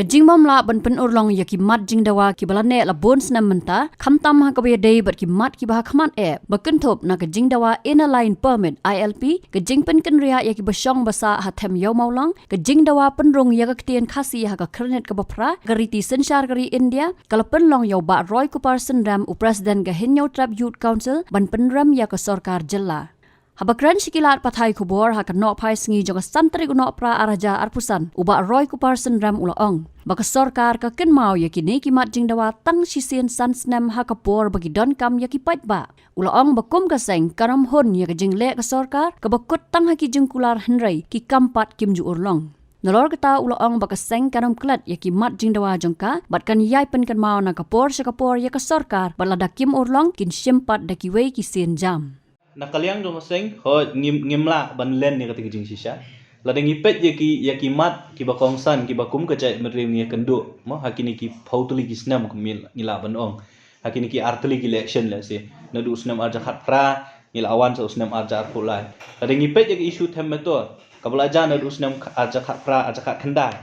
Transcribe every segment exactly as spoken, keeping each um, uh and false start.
Jingbym lah ban pynurlong ïa ki mat jingdawa kiba la neh la bun snem mynta, khamtam ha kaba ïadei bad ki mat kiba ha khmat eh, ba kynthup na ka jingdawa Inner Line Permit, I L P, ka jingpynkynriah ïa kiba shong ba sah ha Them Ïew Mawlong, ka jingdawa pynrung ïa ka ktien Khasi ha ka khyrnit kaba phra, ka riti synshar ka ri India, ka la pynlong ïa u Bah Roy Kupar Synrem, u President ka Hynñiewtrep Youth Council, ban pynrem ïa ka sorkar jylla. Haba kren sha ki lad pathai khubor ha ka nohphai sngi jong ka san tarik u Nohprah ar hajar arphew san, u Bah Roy Kupar Synrem u la ong ba ka sorkar ka kynmaw ïa kine ki mat jingdawa tang shisien san snem ha ka por ba ki donkam ïa ki paidbah. U la ong ba kum ka seng kan ym hun ïa ka jingleh ka sorkar kaba kut tang ha ki jingkular, hynrei ki kam pat kim ju urlong. Nalor kata u la ong ba ka seng kan ym klet ïa ki mat jingdawa jong ka bad kan ïai pynkynmaw na ka por sha ka por ïa ka sorkar bad lada kim urlong kin shim pat da kiwei ki sienjam. Na ka liang jong ka seng, hooid, ngim, ngim lah ban len ïa kata ka jingshisha. Lada ngi peit ïa ki, ïa ki mat kiba kongsan, kiba kum ka jaitbynriew ngi ïakynduh, mo, ha kine ki phew tylli ki snem, kum ngi, ngi lah ban ong. Ha kine ki ar tylli ki election, lehse. Naduh u snem ar hajar khatphra, ngi la wan sha u snem ar hajar arphew lai. Lada ngi peit ïa ka issue Them Metor, kaba la jan naduh u snem ar hajar khatphra, ar hajar khatkhyndai.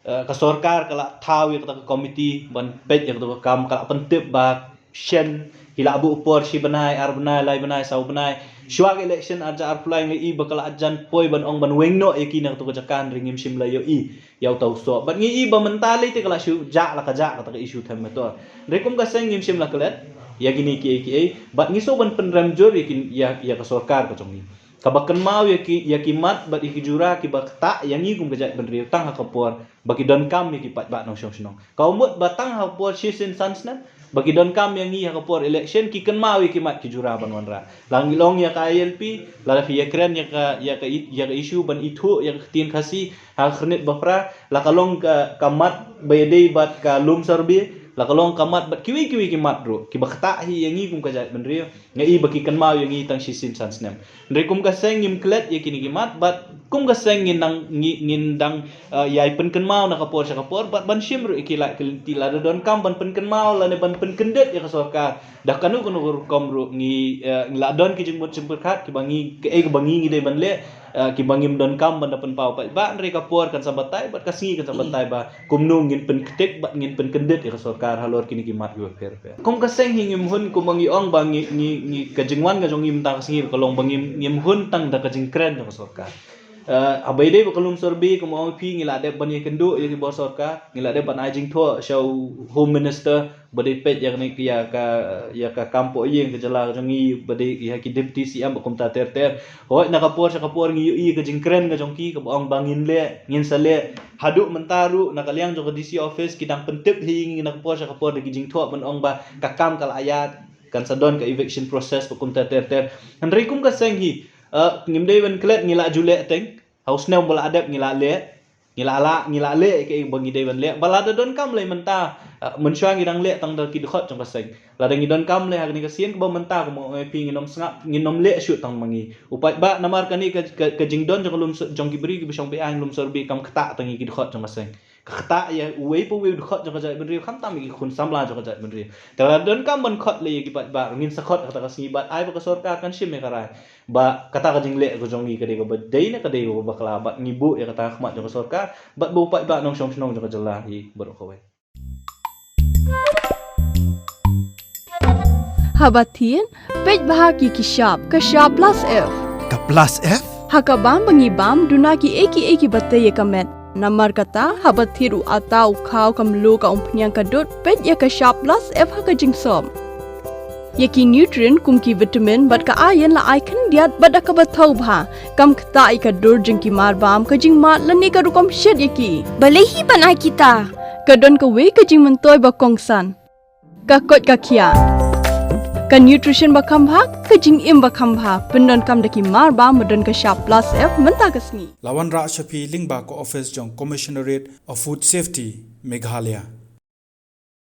Eh, ka sorkar ka la thaw ïa kata ka komiti ban peit ïa kata ka kam, ka la pyntip ba shen, ki la buh por shi bnai, ar bnai, lai bnai, saw bnai. Shuwa ka election ar hajar arphew lai ngi i ba ka la jan poi ban ong ban weng noh ïa ki na kata ka jaka, hynrei ngim shym la ïohi ïa uta u soh. Bad ngi i ba mynta lei te ka la shu jah la ka jah kata ka issue Them Metor. Hynrei kum ka seng ngim shym la klet ïa kine kiei kiei. Bad ngi shu ban pynrem jur ïa ki, ïa, ïa ka sorkar ka jong ngi. Kaba kynmaw ïa ki, ïa ki mat bad ïa ki jura kiba ktah ïa ngi kum ka jaitbynriew tang ha ka por ba ki donkam ïa ki paidbah nongshong shnong. Ka mut ba tang ha ka por shisien san snem ba ki donkam ïa ngi ha ka por election, ki kynmaw ïa ki mat ki jura ban wanrah. La ngi long ïa ka I L P, la phi ïakren ïa ka, ïa ka i-, ïa ka issue ban ithuh ïa ka ktien Khasi ha ka khyrnit ba phra, la ka long ka, ka mat ba ïadei bad ka lum survey, la ka long ka mat bad kiwei kiwei ki mat ruh kiba ktah hi ïa ngi kum ka jaitbynriew. Nga i ba ki kynmaw ïa ngi tang shisien san snem. Hynrei kum ka seng ngim klet ïa kine ki mat, bad kum ka seng ngin dang, ngi, ngin dang, eh, ïai pynkynmaw na ka por sha ka por, bad ban shim ruh ïa ki lad ki lynti, lada donkam ban pynkynmaw lane ban pynkyndit ïa ka sorkar da kano kano ka rukom ruh, ngi, eh, ngi la don ki jingmut jingpyrkhat kiba ngi, kaei kaba ngi ngi dei ban leh, eh, kiba ngim donkam ban da pynpaw paidbah, hynrei ka por kan sa batai bad ka sngi kan sa batai ba kumno ngin pynktik bad ngin pynkyndit ïa ka sorkar halor kine ki mat kiba pher pher. Kum ka seng hi ngim hun, kumba ngi ong ba ngi, ngi, ngi, ka jingwan ka jong ngi mynta ka sngi ka long ba ngim, ngim hun tang da ka jingkren jong ka sorkar. Eh, haba ïadei bad ka lum survey, kumba ong phi, ngi la dep ban ïakynduh ïa ki bor sorkar, ngi la dep ban ai jingthoh sha u Home Minister ba dei peit ïa kane, ïa ka, ïa ka kam poi ïing ka jylla ka jong ngi, ba dei ïa ki Deputy C M bad kumta ter ter. Hooid, na ka por sha ka por ngi ïohi ka jingkren ka jong ki kaba ong ba ngin leh, ngin sa leh. Haduh mynta ruh na ka liang jong ka D C office ki dang pyntip hi ïa ngi na ka por sha ka por da ki jingthoh ban ong ba ka kam ka la ïaid, kan sa don ka eviction process bad kumta ter ter. Hynrei kum ka seng hi, eh, ngim dei ban klet, ngi la ju leh teng. Ha u snem ba la dep ngi la leh, ngi la, la, ngi la leh ïa kaei ba ngi dei ban leh. Ba lada donkam lei mynta, eh, mynshuwa ngi dang leh tang da ki dkhot jong ka seng. Lada ngi donkam lei ha kane ka sien kaba mynta, kumba ong phi, ngin ym sngap, ngin ym leh shuh tang ma ngi. U paidbah, namar kane ka, ka, ka jingdon jong ka lum sur-, jong ki briew kiba shong behind lum survey kam ktah tang ïa ki dkhot jong ka seng. Ka ktah ïa uwei pa uwei u dkhot jong ka jaitbynriew, khamtam ïa ki khun samla jong ka jaitbynriew. Te lada donkam ban khot lei ïa ki paidbah, ngin sa khot ha kata ka sngi bad ai ba ka sorkar kan shim ïa ka rai ba kata ka jingleh ka jong ngi ka dei kaba dei ne ka dei kaba bakla, bad ngi buh ïa kata ha khmat jong ka sorkar bad ba u paidbah nongshong shnong jong ka jylla hi baroh kawei. Haba thied, peit bha ïa ki shap, ka shap plus F. Ka plus F? Ha ka bam ba ngi bam, duna kiei kiei kiba tei ïa ka met. Namar kata, haba thied u atta, u khaw, ka mluh, ka umphniang, ka dud, peit ïa ka shap plus F ha ka jingsop. Ïa ki nutrient kum ki vitamin bad ka iron la ai khyndiat bad da kaba thaw bha. Kam ktah ïa ka dur jong ki mar bam, ka jingmad lane ka rukom shet ïa ki. Balei hi ban ai kita? Ka don kawei ka jingmyntoi ba kongsan. Ka koit ka khiah. Ka nutrition ba kham bha, ka jingim ba kham bha. Pyndonkam da ki mar bam ba don ka shap plus F mynta ka sngi. La wanrah sha phi lyngba ka office jong Commissionerate of Food Safety, Meghalaya.